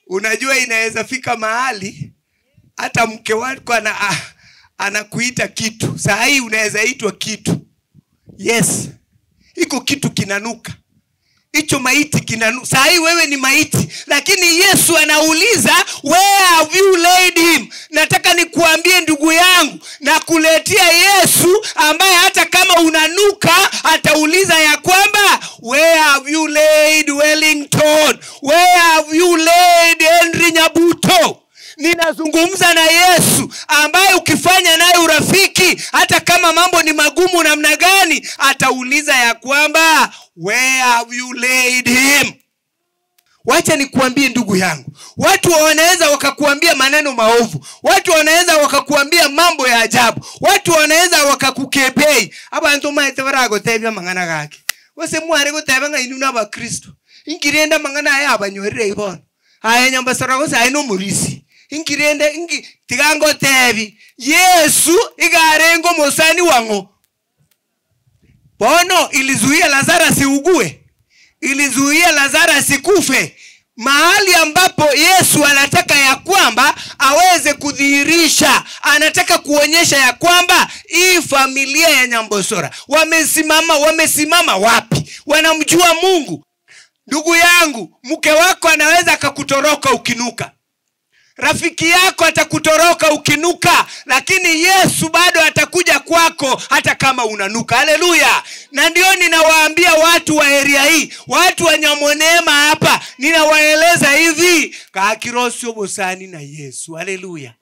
Unajua inaweza fika mahali hata mke wako anakuita kitu. Saa hii unaweza itwa kitu. Yes. Iko kitu kinanuka. Hicho maiti kinanuka. Saa hii wewe ni maiti, lakini Yesu anauliza, where have you laid him? Nataka nikuambie ndugu yangu, na kuletea Yesu ambaye hata kama unanuka atauliza ya kwamba where have you laid Wellington? Where have you laid Henry Nyabuto? Ninazungumza na Yesu ambaye ukifanya naye urafiki, hata kama mambo ni magumu namna gani, atauliza ya kwamba where have you laid him? Wacha nikuambie ndugu yangu, watu wanaweza wakakuambia maneno maovu, watu wanaweza wakakuambia mambo ya ajabu, watu wanaweza wakakukebei. Abantu maite baragotebya mangana gake. Wose mware goteba nga inu n'abakristo. Ingirenda mangana aya abanyorere ibona. Aya nyambasara gose ayi no murisi. Ingirende ingi tigango tebi Yesu igarengo mosani wango. Bono ilizuia Lazaro asiugue, ilizuia Lazaro asikufe. Mahali ambapo Yesu anataka ya kwamba aweze kudhihirisha, anataka kuonyesha ya kwamba hii familia ya Nyambosora wamesimama wapi? Wanamjua Mungu. Ndugu yangu, mke wako anaweza akakutoroka ukinuka. Rafiki yako atakutoroka ukinuka, lakini Yesu bado atakuja kwako hata kama unanuka. Haleluya. Na ndio ninawaambia watu wa area hii, watu wa Nyamonema hapa, ninawaeleza hivi, kakirosio bosani na Yesu. Haleluya.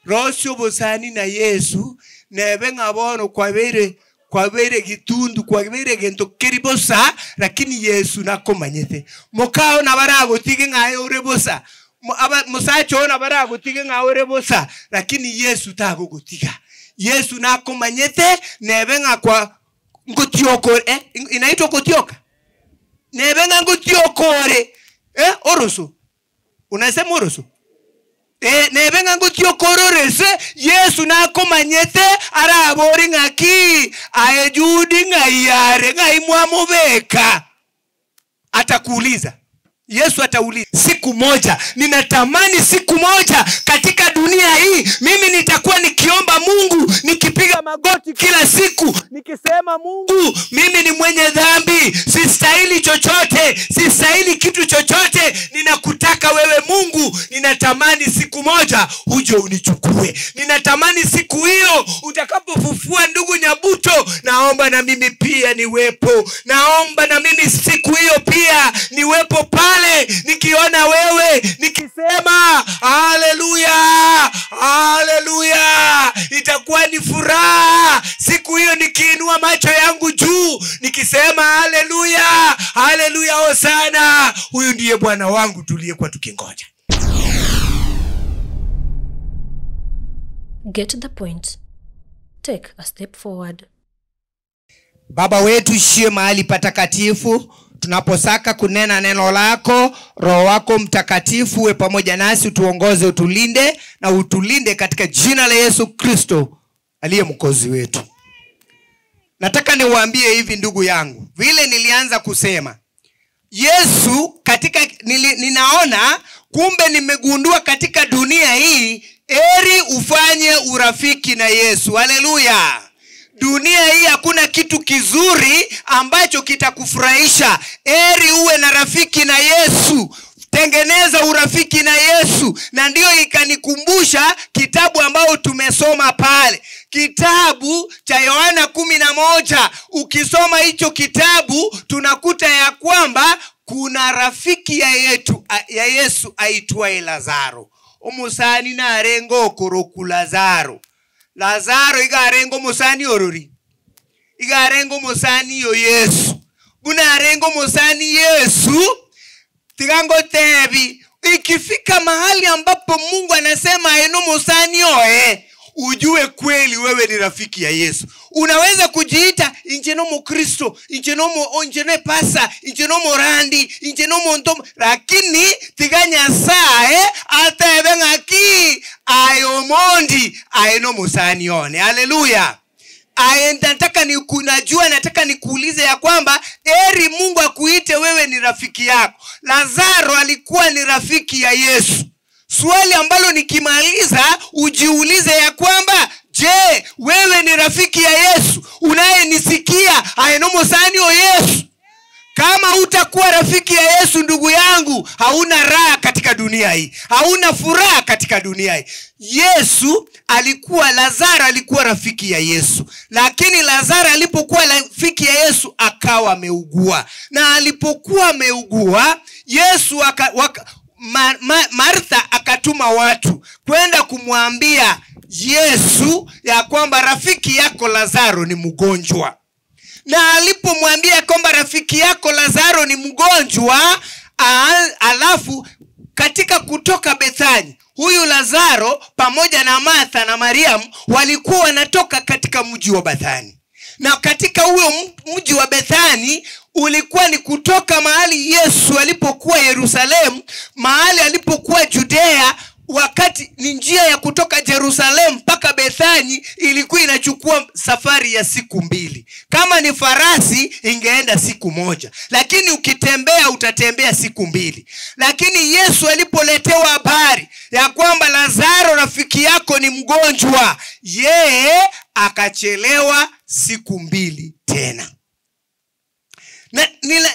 Rosio bosani na Yesu, nebe ngabono kwa bere gitundu, kwa bere gento keribosa, lakini Yesu nakomanyete. Mokao na barago tige ngayo urebosa. Musacho na baragutige ngaure bosa, lakini Yesu tagogotiga. Yesu nakomanyete nebenga kwa ngotiokore, inaitwa kotioka. Nebenga ngotiokore. Oroso. Unasema oroso? Nebenga ngotiokororese Yesu nakomanyete arabori ngaki aye Judi ngayare ngaimwamubeka. Atakuuliza. Yesu atauliza. Siku moja, ninatamani siku moja katika dunia hii, mimi nitakuwa nikiomba Mungu, nikipiga magoti kila siku, nikisema Mungu, mimi ni mwenye dhambi, sistahili chochote, sistahili kitu chochote, ninakutaka wewe Mungu, ninatamani siku moja uje unichukue. Ninatamani siku hiyo utakapofufua ndugu Nyabuto, naomba na mimi pia niwepo. Naomba na mimi siku hiyo pia niwepo pale, nikiona wewe, nikisema haleluya, haleluya. Itakuwa ni furaha siku hiyo nikiinua macho yangu juu, nikisema haleluya, haleluya, hosana. Huyu ndiye Bwana wangu tuliyekuwa tukingoja. Get the point. Take a step forward. Baba wetu ishie mahali patakatifu, tunaposaka kunena neno lako, Roho wako Mtakatifu uwe pamoja nasi, utuongoze, utulinde na utulinde katika jina la Yesu Kristo aliye mwokozi wetu. Nataka niwaambie hivi ndugu yangu, vile nilianza kusema Yesu katika ninaona kumbe nimegundua katika dunia hii, heri ufanye urafiki na Yesu. Haleluya. Dunia hii hakuna kitu kizuri ambacho kitakufurahisha. Heri uwe na rafiki na Yesu. Tengeneza urafiki na Yesu. Na ndio ikanikumbusha kitabu ambao tumesoma pale, kitabu cha Yohana 11. Ukisoma hicho kitabu tunakuta ya kwamba kuna rafiki ya Yesu aitwaye Lazaro. Omusani na arengo koroku Lazaro. Lazaro igarengo musani orori. Igarengo musani yo Yesu. Buna arengo musani Yesu. Tigango tebi. Ikifika mahali ambapo Mungu anasema eno musani oe, ujue kweli wewe ni rafiki ya Yesu. Unaweza kujiita injenomo Kristo, injenomo onjene pasa, injenomo randi, injenomo ntomo, lakini tiganya sae atebe ngaki ayomondi aeno musani one. Haleluya. Nataka nikuulize ya kwamba heri Mungu akuite wewe ni rafiki yako. Lazaro alikuwa ni rafiki ya Yesu. Swali ambalo nikimaliza ujiulize ya kwamba, je, wewe ni rafiki ya Yesu? Unayenisikia aenomosanio Yesu. Kama utakuwa rafiki ya Yesu, ndugu yangu, hauna raha katika dunia hii, hauna furaha katika dunia hii. Lazaro alikuwa rafiki ya Yesu. Lakini Lazaro alipokuwa rafiki ya Yesu akawa ameugua. Na alipokuwa ameugua, Yesu Martha akatuma watu kwenda kumwambia Yesu ya kwamba rafiki yako Lazaro ni mgonjwa. Na alipomwambia kwamba rafiki yako Lazaro ni mgonjwa, alafu katika kutoka Bethani, huyu Lazaro pamoja na Martha na Mariam walikuwa wanatoka katika mji wa Bethani. Na katika huyo mji wa Bethani ulikuwa ni kutoka mahali Yesu alipokuwa Yerusalemu, mahali alipokuwa Judea. Wakati ni njia ya kutoka Jerusalem mpaka Bethani ilikuwa inachukua safari ya siku 2. Kama ni farasi ingeenda siku 1, lakini ukitembea utatembea siku 2. Lakini Yesu alipoletewa habari ya kwamba Lazaro rafiki yako ni mgonjwa, yeye akachelewa siku 2 tena. Na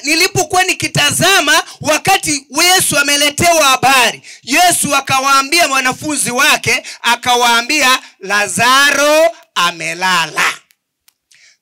nilipokuwa nikitazama wakati Yesu ameletewa habari, Yesu akawaambia wanafunzi wake, akawaambia Lazaro amelala.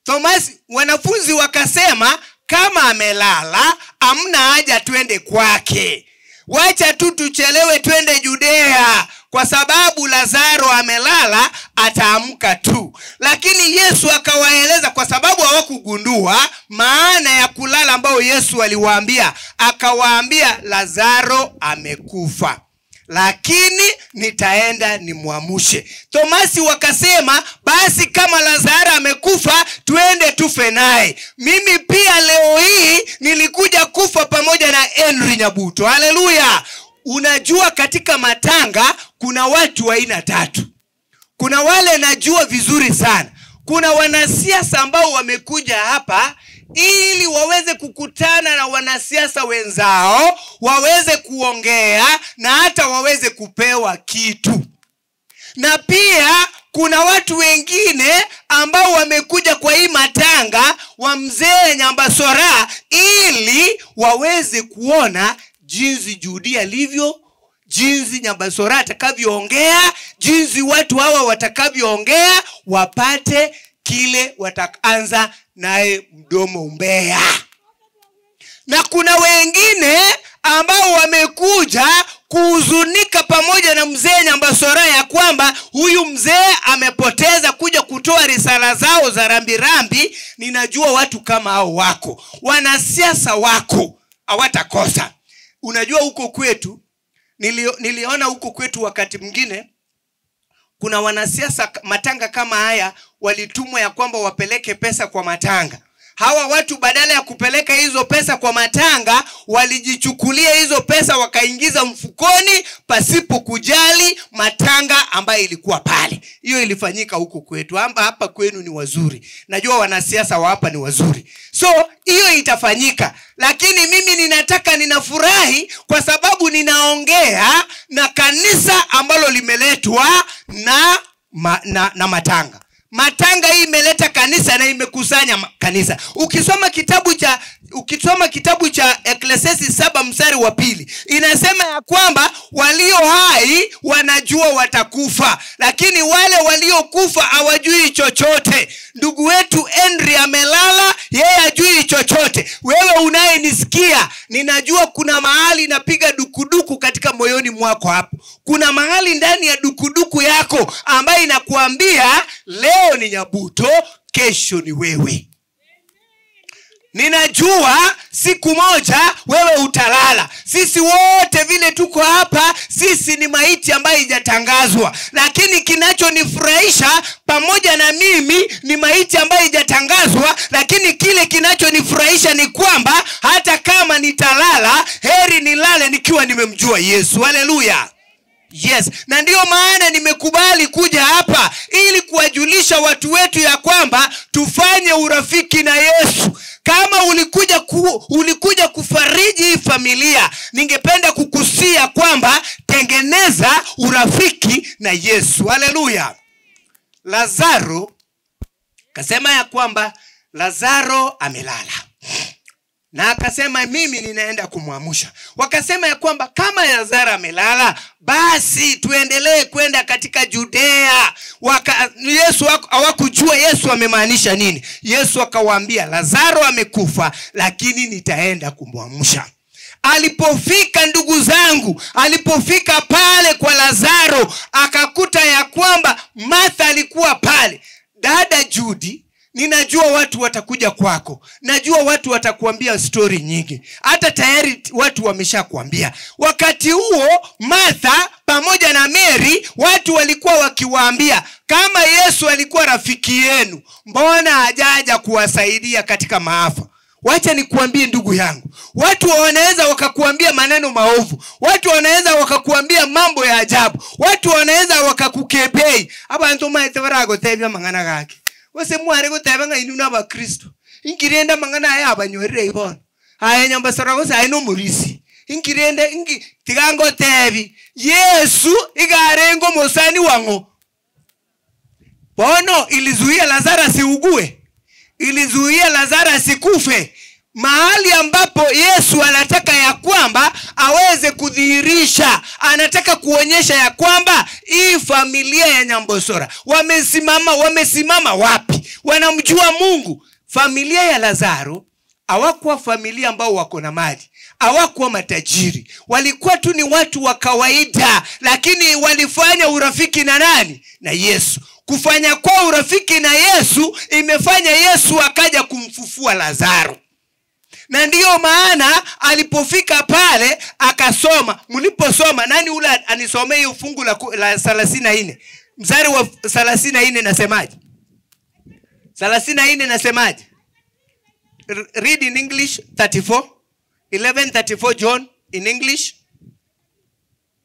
Thomas, wanafunzi wakasema kama amelala hamna haja twende kwake, wacha tu tuchelewe twende Judea, kwa sababu Lazaro amelala ataamka tu. Lakini Yesu akawaeleza, kwa sababu hawakugundua maana ya kulala ambayo Yesu aliwaambia, akawaambia Lazaro amekufa, lakini nitaenda nimwamushe. Tomasi wakasema basi kama Lazaro amekufa twende tufe naye. Mimi pia leo hii nilikuja kufa pamoja na Henry Nyabuto. Haleluya. Unajua katika matanga kuna watu aina 3. Kuna wale najua vizuri sana. Kuna wanasiasa ambao wamekuja hapa ili waweze kukutana na wanasiasa wenzao, waweze kuongea na hata waweze kupewa kitu. Na pia kuna watu wengine ambao wamekuja kwa hii matanga wa mzee Nyambasora ili waweze kuona jinsi Judy alivyo, jinsi Nyambasora atakavyoongea, jinsi watu hawa watakavyoongea, wapate kile watakaanza naye mdomo umbea. Na kuna wengine ambao wamekuja kuhuzunika pamoja na mzee Nyambasora ya kwamba huyu mzee amepoteza kuja kutoa risala zao za rambirambi. Ninajua watu kama hao wako, wanasiasa wako, hawatakosa. Unajua huko kwetu, niliona huko kwetu wakati mwingine kuna wanasiasa matanga kama haya walitumwa ya kwamba wapeleke pesa kwa matanga. Hawa watu badala ya kupeleka hizo pesa kwa matanga, walijichukulia hizo pesa wakaingiza mfukoni pasipo kujali matanga ambayo ilikuwa pale. Hiyo ilifanyika huko kwetu. Hapa kwenu ni wazuri. Najua wanasiasa wa hapa ni wazuri. So hiyo itafanyika. Lakini mimi ninafurahi kwa sababu ninaongea na kanisa ambalo limeletwa na matanga. Matanga hii imeleta kanisa na imekusanya kanisa. Ukisoma kitabu cha Ecclesiastes 7 mstari wa 2, inasema ya kwamba walio hai wanajua watakufa, lakini wale waliokufa hawajui chochote. Ndugu wetu Henry amelala, yeye hajui chochote. Wewe unayenisikia, ninajua kuna mahali napiga dukuduku katika moyoni mwako hapo. Kuna mahali ndani ya dukuduku yako ambaye inakuambia leo ni Nyabuto, kesho ni wewe. Ninajua siku moja wewe utalala. Sisi wote vile tuko hapa, sisi ni maiti ambayo haijatangazwa. Lakini kinachonifurahisha, pamoja na mimi ni maiti ambayo haijatangazwa, lakini kile kinachonifurahisha ni kwamba hata kama nitalala, heri nilale nikiwa nimemjua Yesu. Haleluya. Yes. Na ndiyo maana nimekubali kuja hapa ili kuwajulisha watu wetu ya kwamba tufanye urafiki na Yesu. Kama ulikuja kufariji hii familia, ningependa kukusia kwamba tengeneza urafiki na Yesu. Haleluya. Lazaro akasema ya kwamba Lazaro amelala. Na akasema mimi ninaenda kumwamsha. Wakasema ya kwamba kama Lazaro amelala, basi tuendelee kwenda katika Judea. Yesu hawakujua Yesu amemaanisha nini. Yesu akawaambia Lazaro amekufa, lakini nitaenda kumwamsha. Alipofika, ndugu zangu, alipofika pale kwa Lazaro, akakuta ya kwamba Martha alikuwa pale. Dada Judy, ninajua watu watakuja kwako. Najua watu watakuambia story nyingi. Hata tayari watu wameshakuambia. Wakati huo Martha pamoja na Mary, watu walikuwa wakiwaambia, kama Yesu alikuwa rafiki yenu, mbona hajaja kuwasaidia katika maafa? Wacha nikuambie ndugu yangu, watu wanaweza wakakuambia maneno maovu, watu wanaweza wakakuambia mambo ya ajabu, watu wanaweza wakakukebei. Abantu maete mang'ana gake. Wose mware goteba ng'a inwe n'abakristo. Inkirenda mang'ana aya abanyorire ibono. Aya nyambasara gose aye n'omorisi. Inkirenda inki tigangotebi Yesu igarengo mosani wang'o. Bono ilizuia Lazaro asiugue. Ilizuia Lazaro asikufe. Mahali ambapo Yesu anataka ya kwamba aweze kudhihirisha, anataka kuonyesha ya kwamba hii familia ya Nyambosora wamesimama wapi? Wanamjua Mungu. Familia ya Lazaro hawakuwa familia ambao wako na mali, hawakuwa matajiri, walikuwa tu ni watu wa kawaida, lakini walifanya urafiki na nani? Na Yesu. Kufanya kwa urafiki na Yesu imefanya Yesu akaja kumfufua Lazaro. Na ndiyo maana alipofika pale akasoma. Mliposoma, nani ule anisomee hiyo fungu la 34? Mstari wa 34 nasemaje? 34 nasemaje? Read in English 34. 11:34 John in English.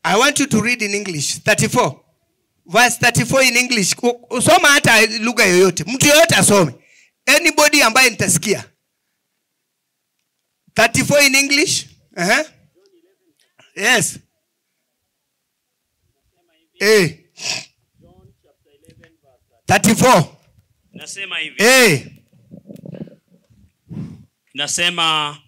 I want you to read in English 34. Verse 34 in English. Usoma hata lugha yoyote. Mtu yoyote asome. Anybody ambaye nitasikia. 34 in English. Yes. 34. Nasema hivi. Nasema,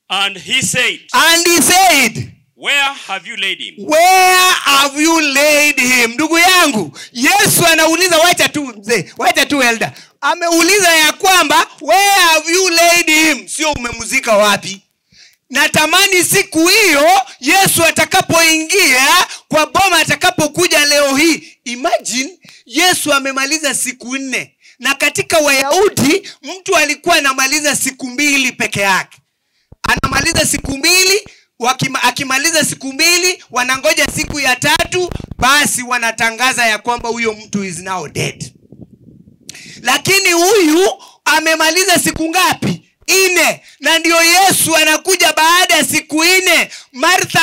and he said. And he said, where have you laid him? Where have you laid him? Ndugu yangu, Yesu anauliza, wacha tu mzee, wacha tu elder. Ameuliza ya kwamba where have you laid him? Sio umemzika wapi. Natamani siku hiyo Yesu atakapoingia kwa boma, atakapokuja leo hii. Imagine Yesu amemaliza siku 4. Na katika Wayahudi mtu alikuwa anamaliza siku 2 peke yake. Anamaliza siku 2, akimaliza siku 2 wanangoja siku ya 3, basi wanatangaza ya kwamba huyo mtu is now dead. Lakini huyu amemaliza siku ngapi? 4. Na ndio Yesu anakuja baada ya siku 4. Martha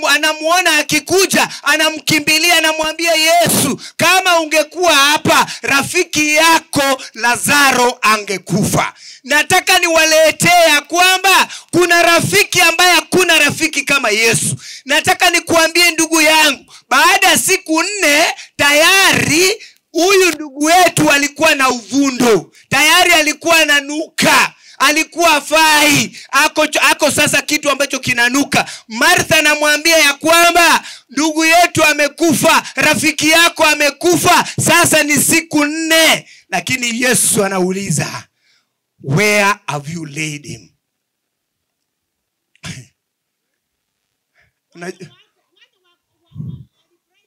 anamuona akikuja, anamkimbilia, anamwambia Yesu, kama ungekuwa hapa rafiki yako Lazaro angekufa. Nataka niwaletee ya kwamba kuna rafiki ambaye hakuna rafiki kama Yesu. Nataka nikuambie ndugu yangu, baada ya siku 4 tayari huyu ndugu wetu alikuwa na uvundo. Tayari alikuwa ananuka. Alikuwa fai. Ako sasa kitu ambacho kinanuka. Martha anamwambia ya kwamba ndugu yetu amekufa, rafiki yako amekufa, sasa ni siku 4. Lakini Yesu anauliza, where have you laid him?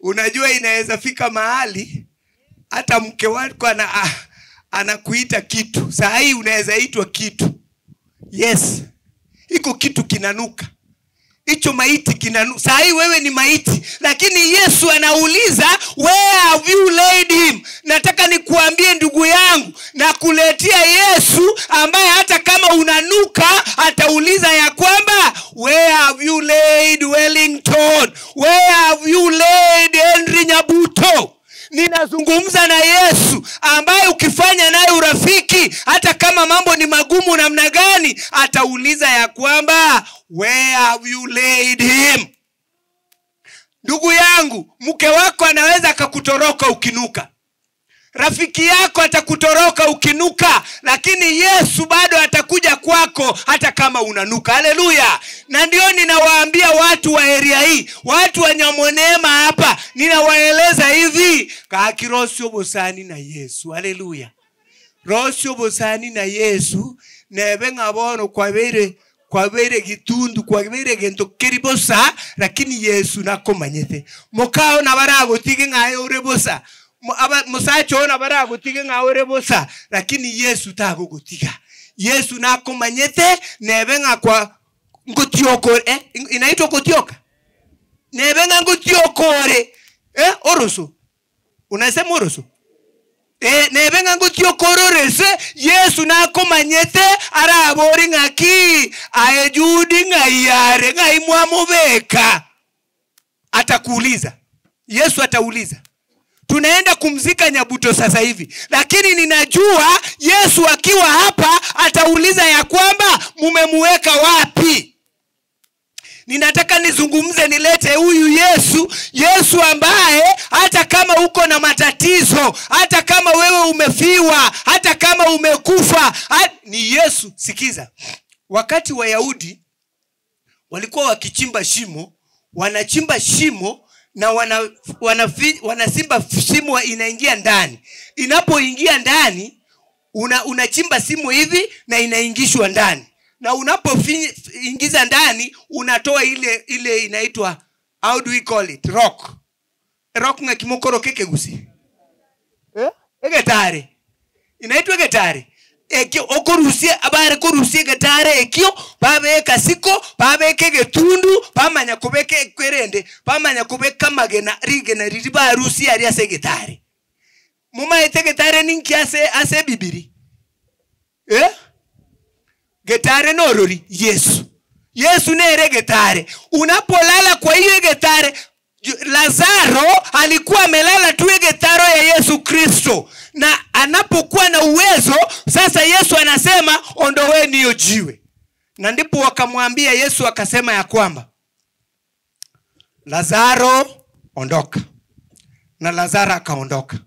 Unajua inaweza fika mahali hata mke wako anakuita kitu. Saa hii unaweza itwa kitu. Yes. Iko kitu kinanuka. Hicho maiti kinanuka. Saa hii wewe ni maiti, lakini Yesu anauliza where have you laid him? Nataka nikuambie ndugu yangu, na kuletea Yesu ambaye hata kama unanuka atauliza ya kwamba where have you laid Wellington? Where have you laid Henry Nyabuto? Ninazungumza na Yesu ambaye ukifanya naye urafiki, hata kama mambo ni magumu namna gani, atauliza ya kwamba where have you laid him? Ndugu yangu, mke wako anaweza akakutoroka ukinuka, rafiki yako atakutoroka ukinuka, lakini Yesu bado atakuja kwako hata kama unanuka. Haleluya. Na ndio ninawaambia watu wa area hii, watu wa Nyamonema hapa, ninawaeleza hivi, kakirosio bosani na Yesu. Haleluya. Rosio bosani na Yesu, nebe ngabono kwa bere gitundu, kwa bere gento keribosa, lakini Yesu nakomanyete. Mokao na baragotige ngayo rebosa. Musacho na baragotige ngawe bosa, lakini Yesu tagogotiga. Yesu nakomanyete nebe ngakwa ngotiokore, inaitwa kotioka. Nebe ngotiokore. Oroso. Unasema oroso? Nebe ngotiokororese Yesu nakomanyete arabori ngaki aejudi ngayare ngaimwamubeka. Atakuuliza. Yesu atauliza. Tunaenda kumzika Nyabuto sasa hivi, lakini ninajua Yesu akiwa hapa atauliza ya kwamba mumemuweka wapi. Ninataka nizungumze, nilete huyu Yesu, Yesu ambaye hata kama uko na matatizo, hata kama wewe umefiwa, hata kama umekufa, ni Yesu. Sikiza, wakati Wayahudi walikuwa wakichimba shimo, wanachimba shimo na wanasimba shimo inaingia ndani. Inapoingia ndani, unachimba shimo hivi na inaingishwa ndani. Na unapoingiza ndani, unatoa ile inaitwa, how do we call it? Rock. Rock nga kimokoro keke gusi. Egetare. Inaitwa getare. Ekio okorusie abare korusie getare ekio babeka siko babeke getundu bamanya kubeke kwerende bamanya kubeka magena rigena riri barusie ari ase getare. Mumaete getare ninki ase bibiri. Getare norori Yesu. Yesu nere getare. Unapolala kwa hiyo getare, Lazaro alikuwa amelala tu getaro ya Yesu Kristo. Na anapokuwa na uwezo, sasa Yesu anasema ondoweni hiyo jiwe. Na ndipo wakamwambia Yesu akasema ya kwamba Lazaro ondoka. Na Lazaro akaondoka.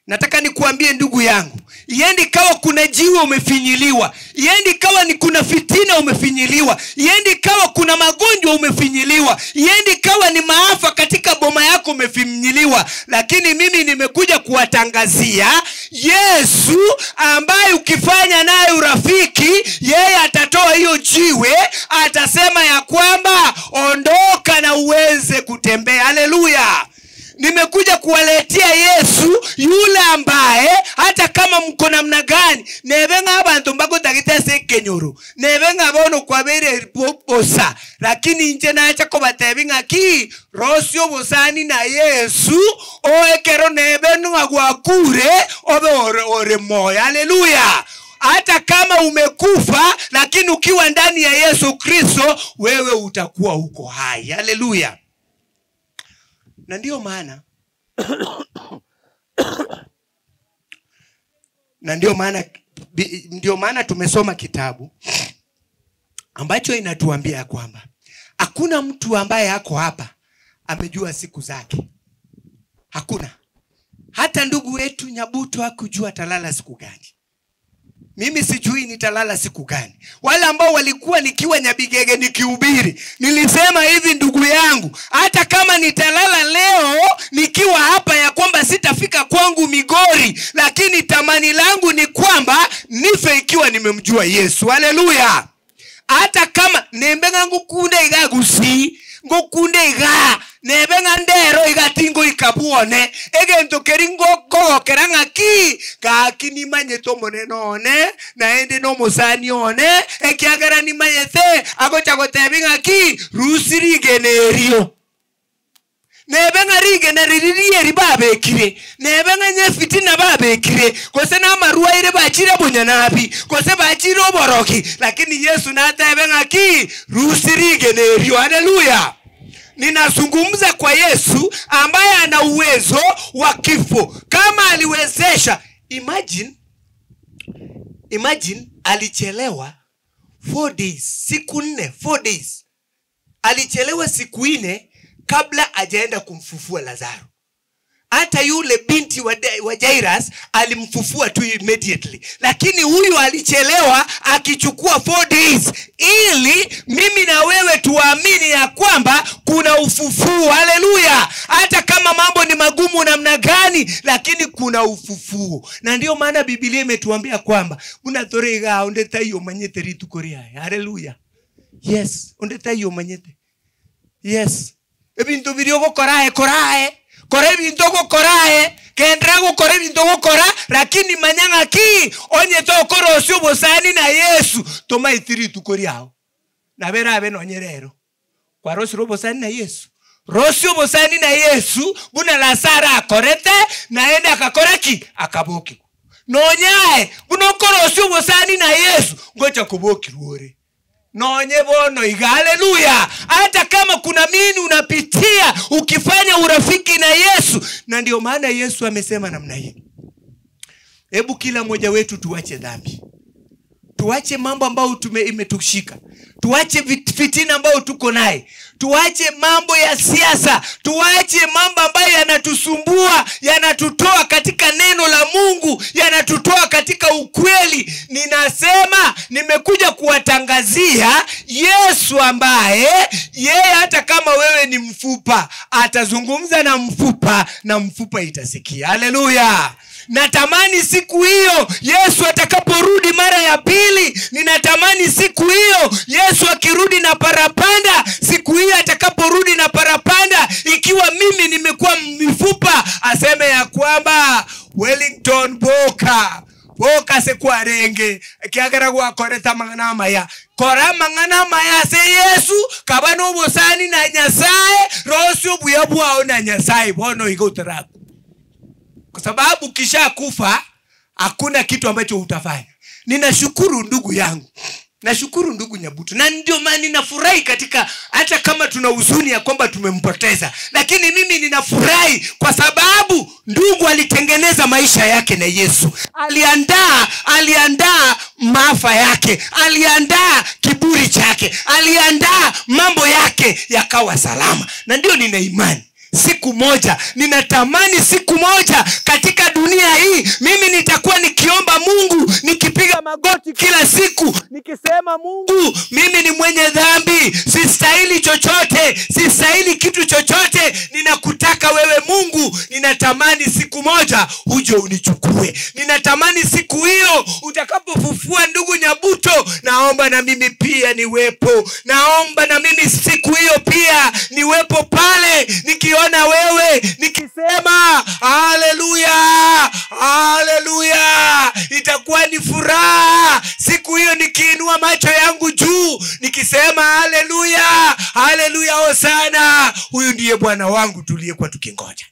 Nataka nikuambie ndugu yangu, iendi kawa kuna jiwe umefinyiliwa, iendi kawa ni kuna fitina umefinyiliwa, iendi kawa kuna magonjwa umefinyiliwa, iendi kawa ni maafa katika boma yako umefinyiliwa, lakini mimi nimekuja kuwatangazia Yesu ambaye ukifanya naye urafiki, yeye atatoa hiyo jiwe, atasema ya kwamba ondoka na uweze kutembea. Haleluya. Nimekuja kuwaletea Yesu yule ambaye hata kama mko namna gani, nebenga abantu mbako tagitese kenyoro, nebenga bono kwabere bosa, lakini nje naacha kobatebinga ki rosio bosani na Yesu oekero nebenga gwakure obe ore moyo. Haleluya. Hata kama umekufa, lakini ukiwa ndani ya Yesu Kristo wewe utakuwa uko hai. Haleluya. Na ndio maana ndio maana tumesoma kitabu ambacho inatuambia kwamba hakuna mtu ambaye hako hapa amejua siku zake. Hakuna. Hata ndugu wetu Nyabuto hakujua atalala siku gani. Mimi sijui nitalala siku gani. Wale ambao walikuwa nikiwa Nyabigege nikihubiri, nilisema hivi ndugu yangu, hata kama nitalala leo nikiwa hapa ya kwamba sitafika kwangu Migori, lakini tamani langu ni kwamba nife ikiwa nimemjua Yesu. Haleluya. Hata kama nembenga ngukunde igagusi, ngukunde iga, nembenga ndero igatingo ikabua. one egento keringo kogokera ng'aki gaki nimanyete omonene one naende nomosani one ekiagera nimanyete agocha gotebi ng'aki rusi rigena erio nebe ng'a rigena riririe babekire nebe ng'a nyefitina babekire gose namarwaire bachire bunyanabi gose bachire oboroki lakini Yesu natebe ng'aki rusi rigena erio. Haleluya. Ninazungumza kwa Yesu ambaye ana uwezo wa kifo. Kama aliwezesha, imagine alichelewa 4 days, siku 4, 4 days. Alichelewa siku 4 kabla hajaenda kumfufua Lazaro. Hata yule binti wa Jairus alimfufua tu immediately. Lakini huyu alichelewa akichukua 4 days ili mimi na wewe tuamini ya kwamba kuna ufufuo. Haleluya. Hata kama mambo ni magumu namna gani, lakini kuna ufufuo. Na ndio maana Biblia imetuambia kwamba unatorega ondeta hiyo manyete ritukoria. Haleluya. Yes, ondeta hiyo manyete. Yes. Ebintu biri korae korae. Kore bintu gokorae kendra gokore bintu gokora lakini manyanga ki onye tokoro osio bosani na Yesu tomaitiri tukori hao na bera abe nonyerero kwa rosio bosani na Yesu rosio bosani na Yesu buna Lazaro akorete naenda akakoraki akaboki nonyae buna korosio bosani na Yesu ngoja kuboki ruore nonye bono iga. Haleluya. Hata kama kuna mini unapitia ukifanya urafiki na Yesu. Na ndio maana Yesu amesema namna hii. Hebu kila mmoja wetu tuache dhambi. Tuache mambo ambayo imetushika. Tuache fitina ambayo tuko naye. Tuache mambo ya siasa. Tuache mambo ambayo yanatusumbua, yanatutoa katika neno la Mungu, yanatutoa katika ukweli. Ninasema nimekuja kuwatangazia Yesu ambaye yeye hata kama wewe ni mfupa, atazungumza na mfupa na mfupa itasikia. Haleluya. Natamani siku hiyo Yesu atakaporudi mara ya pili. Ninatamani siku hiyo Yesu akirudi na parapanda, siku hiyo atakaporudi na parapanda, ikiwa mimi nimekuwa mifupa, aseme ya kwamba Wellington boka boka sekwarenge kiagera gwakoreta mang'ana maya kora mang'ana maya se Yesu kabano bosani na Nyasaye rosio buya bwao na Nyasaye bono igoteraku. Kwa sababu kisha kufa hakuna kitu ambacho utafanya. Ninashukuru ndugu yangu. Nashukuru ndugu Nyabuto. Na ndio maana ninafurahi katika hata kama tuna huzuni ya kwamba tumempoteza, lakini mimi ninafurahi kwa sababu ndugu alitengeneza maisha yake na Yesu. Aliandaa maafa yake, aliandaa kiburi chake, aliandaa mambo yake yakawa salama. Na ndio nina imani siku moja, ninatamani siku moja katika dunia hii mimi nitakuwa nikiomba Mungu, nikipiga magoti kila siku, nikisema Mungu, mimi ni mwenye dhambi, sistahili chochote, sistahili kitu chochote, ninakutaka wewe Mungu. Ninatamani siku moja uje unichukue. Ninatamani siku hiyo utakapofufua ndugu Nyabuto, naomba na mimi pia niwepo. Naomba na mimi siku hiyo pia niwepo pale, nikiona wewe nikisema haleluya, haleluya. Itakuwa ni furaha siku hiyo nikiinua macho yangu juu nikisema haleluya, haleluya, hosana. Huyu ndiye Bwana wangu tuliyekuwa tukingoja.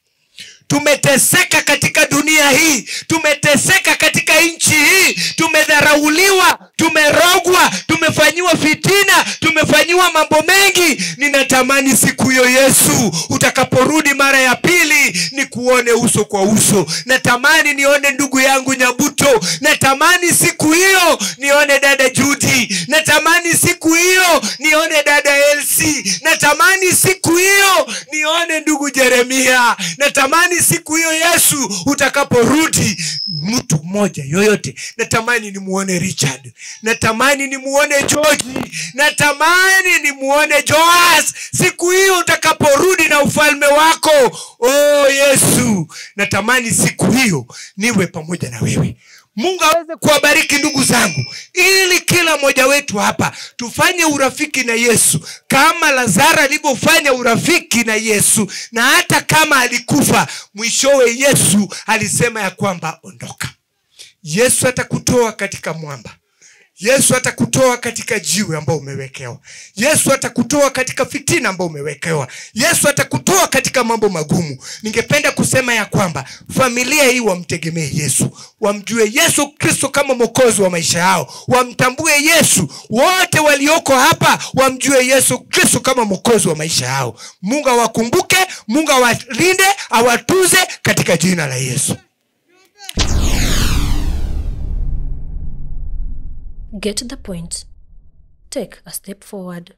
Tumeteseka katika dunia hii, tumeteseka katika nchi hii, tumedharauliwa, tumerogwa, tumefanyiwa fitina, tumefanyiwa mambo mengi. Ninatamani siku hiyo Yesu utakaporudi mara ya pili nikuone uso kwa uso. Natamani nione ndugu yangu Nyabuto, natamani siku hiyo nione dada Judy, natamani siku hiyo nione dada Elsie, natamani siku hiyo nione ndugu Jeremia, natamani siku hiyo Yesu utakaporudi mtu mmoja yoyote. Natamani nimuone Richard, natamani nimuone George, natamani nimuone Joas siku hiyo utakaporudi na ufalme wako. Oh Yesu, natamani siku hiyo niwe pamoja na wewe. Mungu aweze kuwabariki ndugu zangu, ili kila mmoja wetu hapa tufanye urafiki na Yesu kama Lazaro alivyofanya urafiki na Yesu. Na hata kama alikufa, mwishowe Yesu alisema ya kwamba ondoka. Yesu atakutoa katika mwamba. Yesu atakutoa katika jiwe ambao umewekewa. Yesu atakutoa katika fitina ambao umewekewa. Yesu atakutoa katika mambo magumu. Ningependa kusema ya kwamba familia hii wamtegemee Yesu, wamjue Yesu Kristo kama Mwokozi wa maisha yao, wamtambue Yesu. Wote walioko hapa wamjue Yesu Kristo kama Mwokozi wa maisha yao. Mungu awakumbuke, Mungu awalinde, awatuze katika jina la Yesu. Get the point. Take a step forward.